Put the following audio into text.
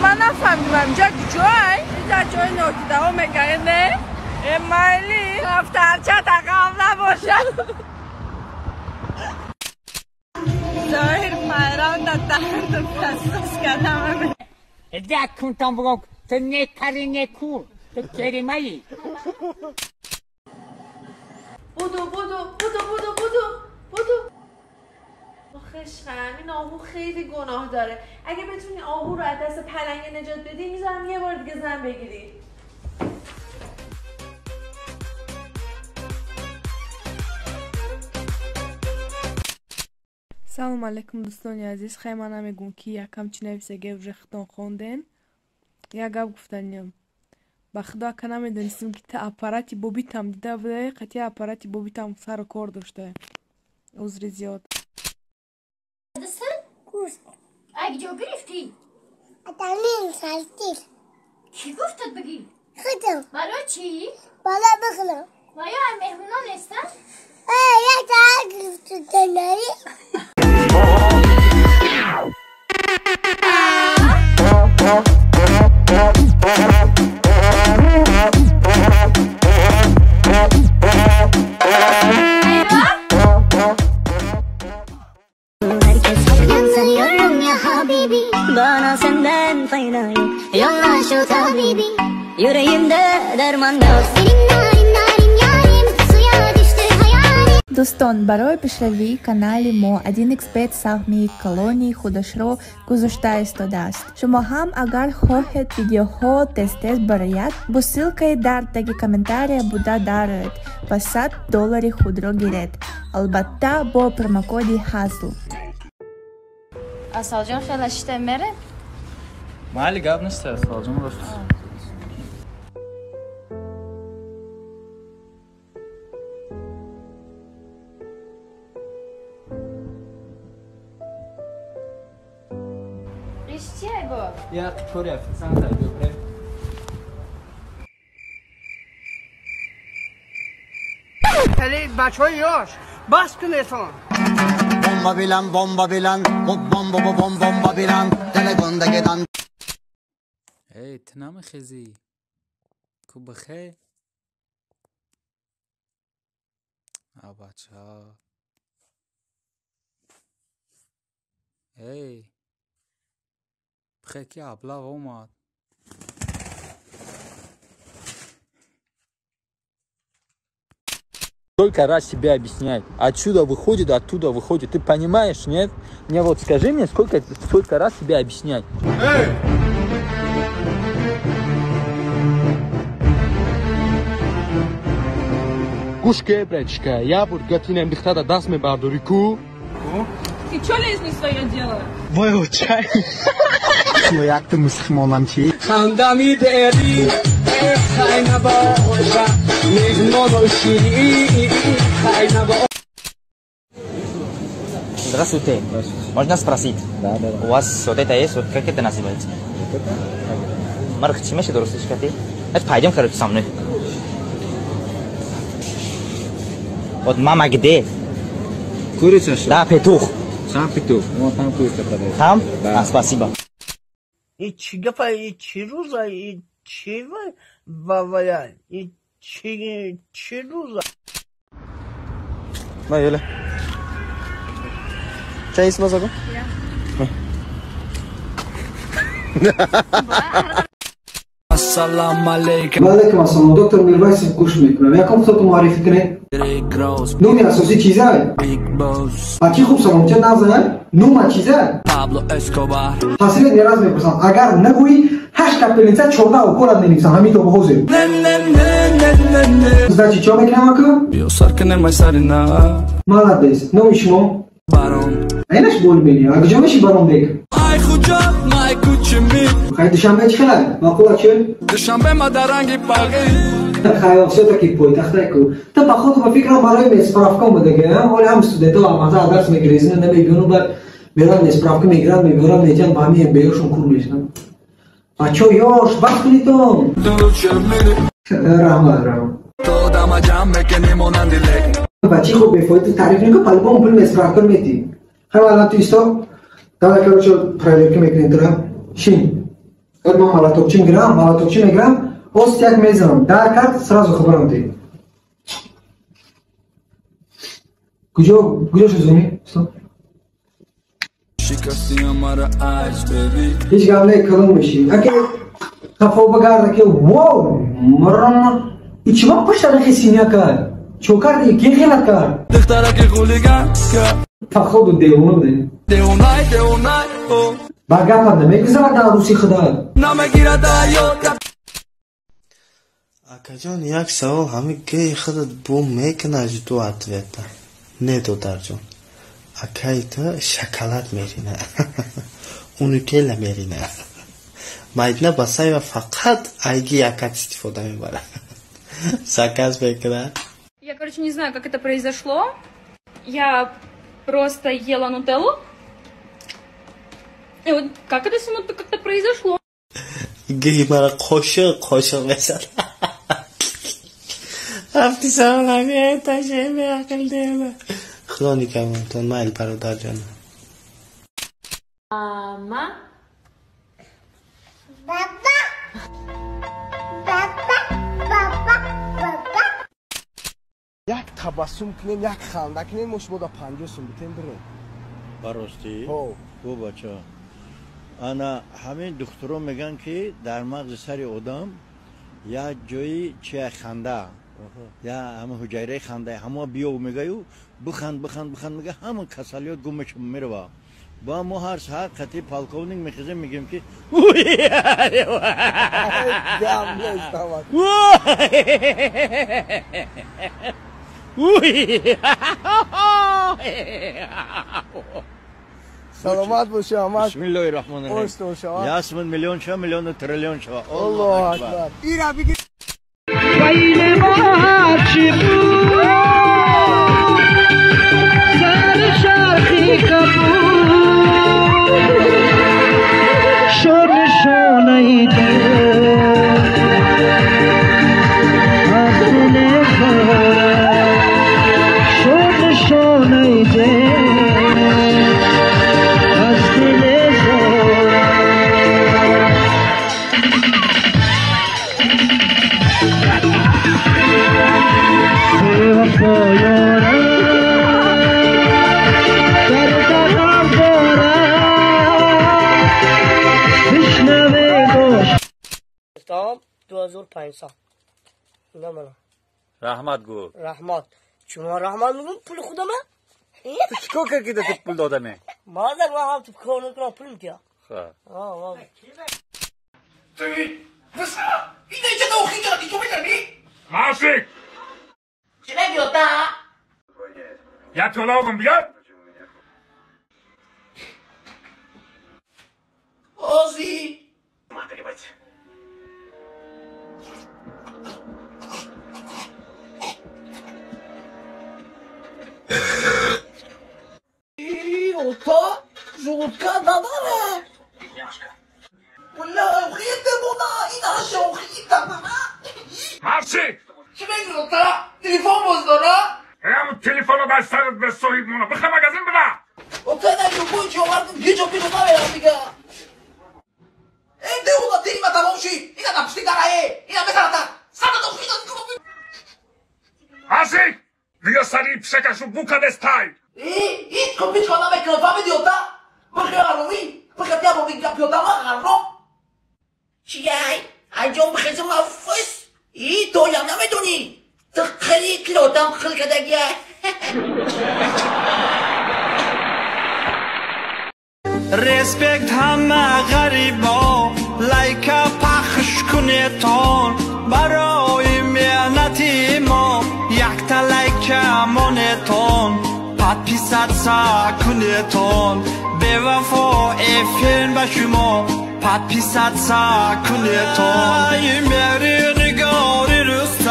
Ман нафаҳмидам инҷа куҷой? Инҷа ҷои нодидаҳо мегӯяд, не? Майли, дафтарча тақам набошад. Зоҳир пайрав да дарду пасос кардам. Дакунтам бугом, ту не кари не кур, ту керимаи. Буду, буду, буду, буду, буду, буду. عشقم این آهو خیلی گناه داره. اگه بتونی آهو رو از دست پلنگ نجات بدی میذارم یه بار دیگه زن بگیری. Салом алейкум, дӯстони азиз. Хай, ман намегӯм, ки якам чӣ нависаге, уже хитон хонден. Як гап гуфтаниям. Ба худо, ака, намедонистем, ки та аппарати бобитам дида будаи, қатъи аппарати бобитам сару кор дошта. Узри зиёд. Ай, ҷо гирифтӣ? Атамин халтир. Кӣ гуфтат бигир? Худам. Барои чӣ? Бала бихӯрам. Ва ё меҳмонон нестанд? Як та гирифту танари. Bana senden fayda yok. Yolla şu tabibi. Yüreğimde derman yok. Senin narin narin yarim, suya düştü hayalim. Дӯстон, барои пешравии канали мо 1xBet саҳми колонии худашро гузошта истодааст. Шумо ҳам агар хоҳед видеоҳо тез-тез барояд, бо ссылкаи дар таги комментария буда дароед ва 100 доллари худро гиред. Албатта, бо промокоди ҳазл. Асалҷон, хеле шита мерем? Майли, гап нест, Асалҷон, рост. Иш чия бо? Як кори официант биё. Хеле бачаҳои ёш, бас кунесон. Bomba bilan, bomba bilan, bomba bom bomba bilan, telefonda gedan. Эй, ту намехезӣ? Ку бихе? А бача. Эй, бихе, ки аблағ омад. Сколько раз тебе объяснять? Отсюда выходит, оттуда выходит. Ты понимаешь, нет? Мне вот скажи мне, сколько раз тебе объяснять? Эй! Гӯш ке, братишка, я буд гатинем дихтада даст мебардори ку? Ты чё лезешь не своё дело? Вой, чай. Як ты мусхимонам чи? Хандами дери, хайна боша, меҳмоноши, хайна бо. Здравствуйте. Можно спросить? Да. У вас вот это есть? Вот как это называется? Вот это? Марк, чимеши дурустиш кати? Это пойдем, короче, со мной. Вот мама где? Курица что? Да, петух. Сам петух. Вон там курица продается. Там? Да. А, спасибо. И чӣ гапа, и чӣ рӯза, и чӣ вавая, и чӣ рӯза? На, Юля. Чай есть мазаку? Ассалам алейкум. Ва алейкум ассалом, доктор Мирвайсов, гӯш мекунам. Яком худтон муаррифӣ кунед. Номи асосӣ чизай? А чӣ хуб, саломча назай? Нома чизай? Пабло Эскобар. Последний раз мепурсам, агар нагӯӣ, ҳашт капельница 14 уколат менависам ҳамин то ҳозир. Значит, чо мекунам, ака? Биё сар кунем, ай сарина. Молодец. Номи шумо? Барон. Айнаш бол мени. А куҷо меши, Баронбек? Ай хуҷа, май кучими. Хай, Душанбе чӣ хелай? Маъқула чӣ? Душанбе ма дар ранги бағӣ. Хай, всё-таки пойтахтай ку. Та походу ба фикрам барои медсправка омадаги, ҳоли ҳам студентҳо амата дарс мегирезина намебиёну, баъд меран медсправка мегиранд, мебиёранд, метиҳанд, ба ҳамин беёшон кур мешинанд. Бачо ёш, бас кунитон. Раҳмат, раҳмат. Бачи хуб, бефоида таъриф накун, по-любому пули медсправка метӣ. Хай, алан ту исто. Давай, короче, проверка мекунем тура. Шин. Ман малатокчи мегирам, малатокчи мегирам, ост як мезанам. Дар кард сразу хабарам ти. Куҷо куҷо шуд зуми? Ҳеҷ гап не, калон мешӣ. Аке хафо багарда ки воу, мрм. И чима пушта нахи синя кард? Чо карди? Ки хелат кард? Духтараки хулиган Походу девона будем. Девонай, девонай, о. Ба гапат намегузарад дар рӯси худат. Намегирад ёд. Акаҷон, як савол: ҳамин геи худат бу мекунад? Жду ответа. Не, додарҷон, акаи ту шоколад мерина, унутелла мерина. Майдина Басаева фақат айги якат истифода мебарад, заказ мекунад. Я, короче, не знаю, как это произошло. Я просто ела нутеллу. И вот как это со как-то произошло? Геи мара қошиқ қошиқ мезад. Ҳафти савол ҳамин таше беақл дева. Худо никамонтон, майл, бародарҷон. Мама. Баба. Баба. Баба. Баба. Як табассум кунем, як ханда кунем, мо шумо да 50 сум битем, бирем. Ба ростӣ? Бо бача, ана ҳамин духтурон мегӯянд, ки дар мағзи сари одам як ҷои чия ханда, я ҳама ҳуҷайраи ханда, ҳама биё мегӯю, биханд, биханд, биханд, мега, ҳама касалиёт гум мешава, мерава. Ба мо ҳар саҳар қатъи полковник мехезем, мегӯем ки Гап нест, тамак. Саломат боши, амак. Бисмиллоҳи раҳмони раҳим. Ош шавад. Ясмин миллион шава, миллиону триллион шава. Аллоҳу акбар. Ира бигир. Там 2500. На мана. Раҳмат гӯ. Раҳмат. Чума раҳмат мегӯм, пули худама? Ту чӣ кор кардӣ, ки ту пул додаме? Мазак, ман ҳам ту кор накунам, пул метиҳам. Ха. Масик! Я тологум биёр. Ози. Ото желудка надара. Масик! Чӣ мегӯ, ота? Телефон боз дора? Ҳам телефоно дар сарат ба соҳиб мона. Биха магазин бира. Ота, на любой чӣ овардум, ҳеҷо пешо намерам дига. Э, деуна тима тамом шид. Ина да пушти дарае. Ина мезаната. Сарато хида. Масик! Биё сари пишакашу букадестай. Ҳеҷ ко пичко намекунам, фаҳмиди, ота? Бихе ҳаромӣ, бихе тиябоди гапёдама ҳаром. Чияй? Анҷом бихезим афс. И тоям намедонӣ. Ту хеле иттилоотам хил кардагия. Респект ҳама ғарибо, лайка пахш кунетон. Барои меҳнати мо якта лайкча монетон, подписаться кунетон. Бевафо эфир ба шумо, подписаться кунетон. Мери нигори рӯз.